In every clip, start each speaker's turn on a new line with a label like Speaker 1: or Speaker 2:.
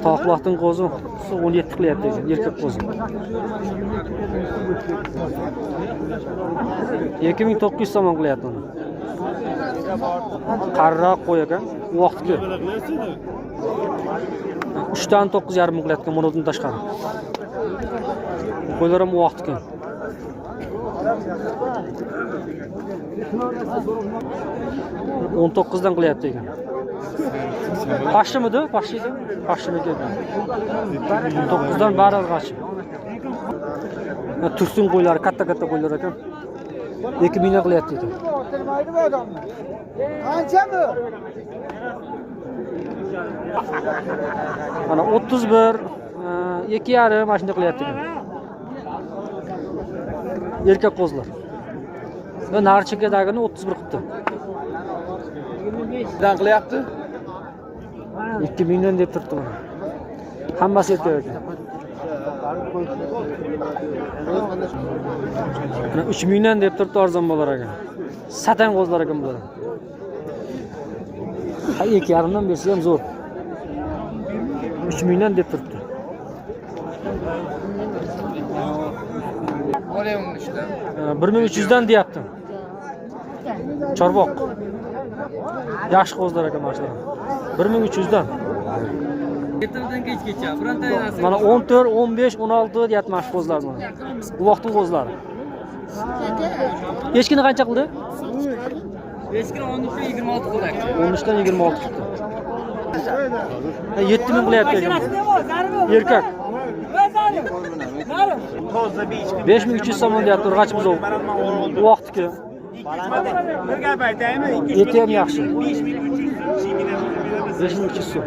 Speaker 1: Toqloqning qo'zi 17 qilyapti ekan, erkak qo'zi. 2900 somon qilyapti uni. Qariroq qo'y ekan, u vaqtki. 3dan 9,5 ming qilyapti bunidan tashqari. Qo'ylar ham u vaqtiki. 19dan qilyapti ekan. Pashshimidi? Pashshi ekan. Pashshimiki ekan. 19dan bari urg'achi. Turkning qo'ylari katta-katta qo'ylar ekan. 2000 dan qilyapti ekan.
Speaker 2: Qancha bu?
Speaker 1: Mana 31, 2,5 mana shunday qilyapti ekan. Erkak qo'zilar. Va nari chekkadagini 31 qilibdi.
Speaker 3: Dan qilyapti?
Speaker 1: 2000 dan deb turibdi mana. Hammasi erkak ekan. Mana 3000 dan deb turibdi, arzon bo'lar ekan. Satan qo'zilar ekan bular. Ha, 2,5 dan bersa ham zo'r. 3000 dan deb turibdi. Mana 1300 dan deyapti. Chorvoq. Yaxshi qo'zilar ekan mana shular. 1300 dan.
Speaker 4: Ertadan kechgacha bironta narsa.
Speaker 1: Mana 14, 15, 16 deyapti mana shu qo'zilar mana. Bu vaqtning qo'zilari. Echkini qancha qildi?
Speaker 4: Echkini 13 dan 26 qildi.
Speaker 1: 13 dan 26 qildi. 7000 qilyapti ekan. Erkak. 5300 somon deyapti urg'achi buzov. Bu vaqtiki.
Speaker 5: Bir gap aytaymi?
Speaker 1: Eti ham yaxshi. 5300 so'm.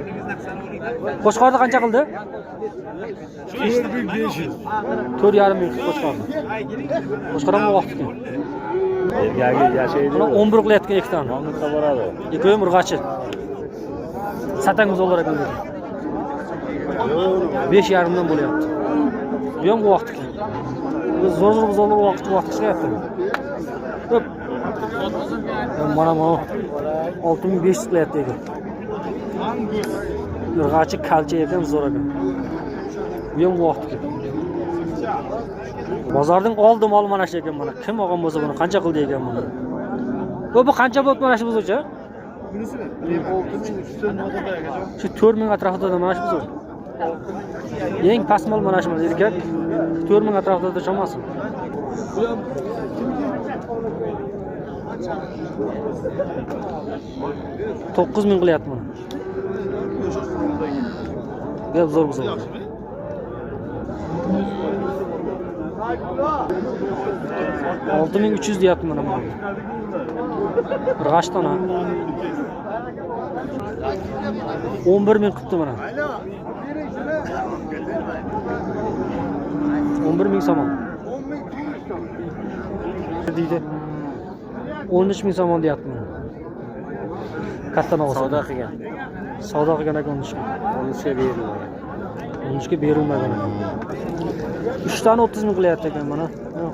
Speaker 1: Qo'chqorni qancha qildi?
Speaker 2: 4500.
Speaker 1: 4,5 ming qo'chqorni. Qo'chqor ham vaqtiki.
Speaker 6: Erkagi yashaydi.
Speaker 1: Mana 11 qilyapti ikkitani.
Speaker 6: Mamlakatga boradi.
Speaker 1: Ikkovi ham urg'achi. Satang buzovlar ekan bu. 5,5 dan bo'lyapti. Bu ham vaqtiki. Bu zo'r zo'r buzovlar vaqti vaqti chiqyapti. Ko'p. Mana bu 6500 qilyapti ekan. Urg'achi kalcha ekan, zo'r ekan. Bu ham vaqtiki. Bozorning oldi moli mana shu ekan mana. Kim olgan bo'lsa buni qancha qildi ekan buni? Bu qancha bo'lib mana shu buzovcha? Shu 4000 atrofida mana shu buzov. Eng past mol mana shu mol erkak 4000 atrofida chamasi. 9000 qilyapti mana. Bu ham zo'r buzov. 6300 deyapti mana bu. Urg'achi tona. 11000 qilibdi mana. 11000 somon. Deydi. 13000 somon deyapti mana. Katta novvoy.
Speaker 6: Savdo qilgan.
Speaker 1: Savdo qilgan ekan 13 ming.
Speaker 6: 13 ga berilmagan.
Speaker 1: 13 ga berilmagan ekan. 3 tani 30 ming qilyapti ekan mana.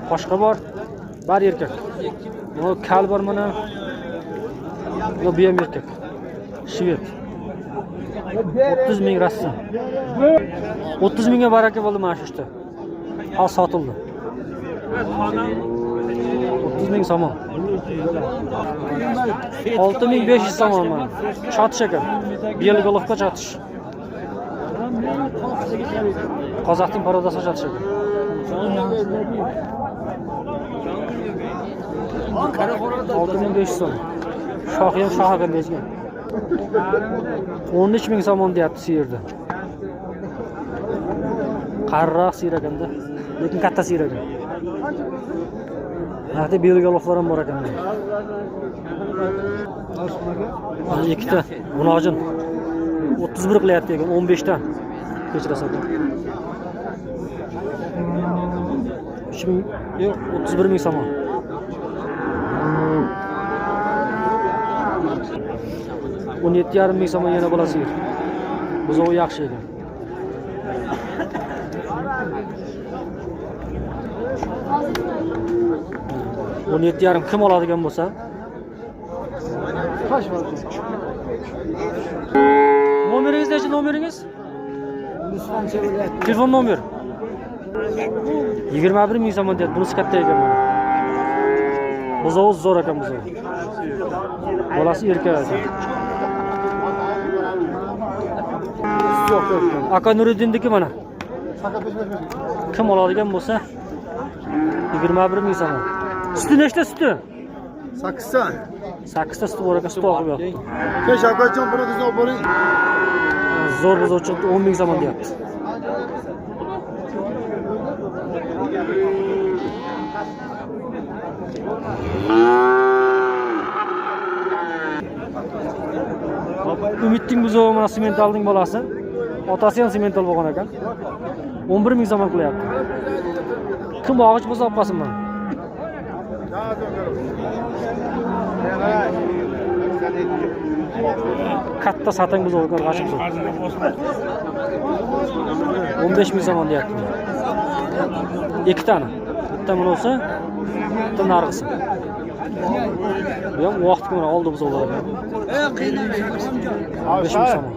Speaker 1: Qoshqa bor, bari erkak. Mana kal bor mana. Yo, bu ham erkak. Shved. 30 ming rossa. 30 mingga baraka bo'ldi mana shu ishda. Hal sotildi. 30 ming somon. 6500 somon mana. Chotish ekan. Belgolovka chotish. Qozoqning parodasi chotish ekan. 6500 so'm. Shohi ham shoh ekan deyishgan. 13 ming somon deyapti siyirni. Qariroq siyir ekanda, lekin katta siyir ekan. Haqda belgolovlar ham bor ekan. Mana ikkita munojin 31 qilyapti ekan, 15 dan. Kechirasan. 3000, yo'q, 31 ming somon. 17,5 ming somon yana bola sigir. Buzovi yaxshi ekan. 17,5 kim oladigan bo'lsa? Nomeringiz nechi, nomeringiz? Telefon nomer. 21 000 somon deyapti. Bunisi katta ekan mana. Buzovi zo'r ekan buzovi. Bolasi erkak ekan. Aka Nuriddindiki mana. Kim oladigan bo'lsa, 21 000 somon. Suti nechta suti?
Speaker 2: Sakkizta.
Speaker 1: Sakkizta suti bor ekan, sut oqib yotdi.
Speaker 2: Keyin Shavkatjon, buni olib boring.
Speaker 1: Zo'r buzov chiqdi, 10 000 somon deyapti. Umidning buzovi mana, sementalning bolasi. Otasi ham semental bo'lgan ekan. 11 000 somon qilyapti. Kim bog'ich bo'lsa, olib qolsin mana. Katta satang buzov ekan, g'ashib buzov. 15 000 somon deyapti. Ikkitani. Bitta bunisi, bitta narig'isi. Bu ham vaqt mana oldi buzovlar. 15 000 somon.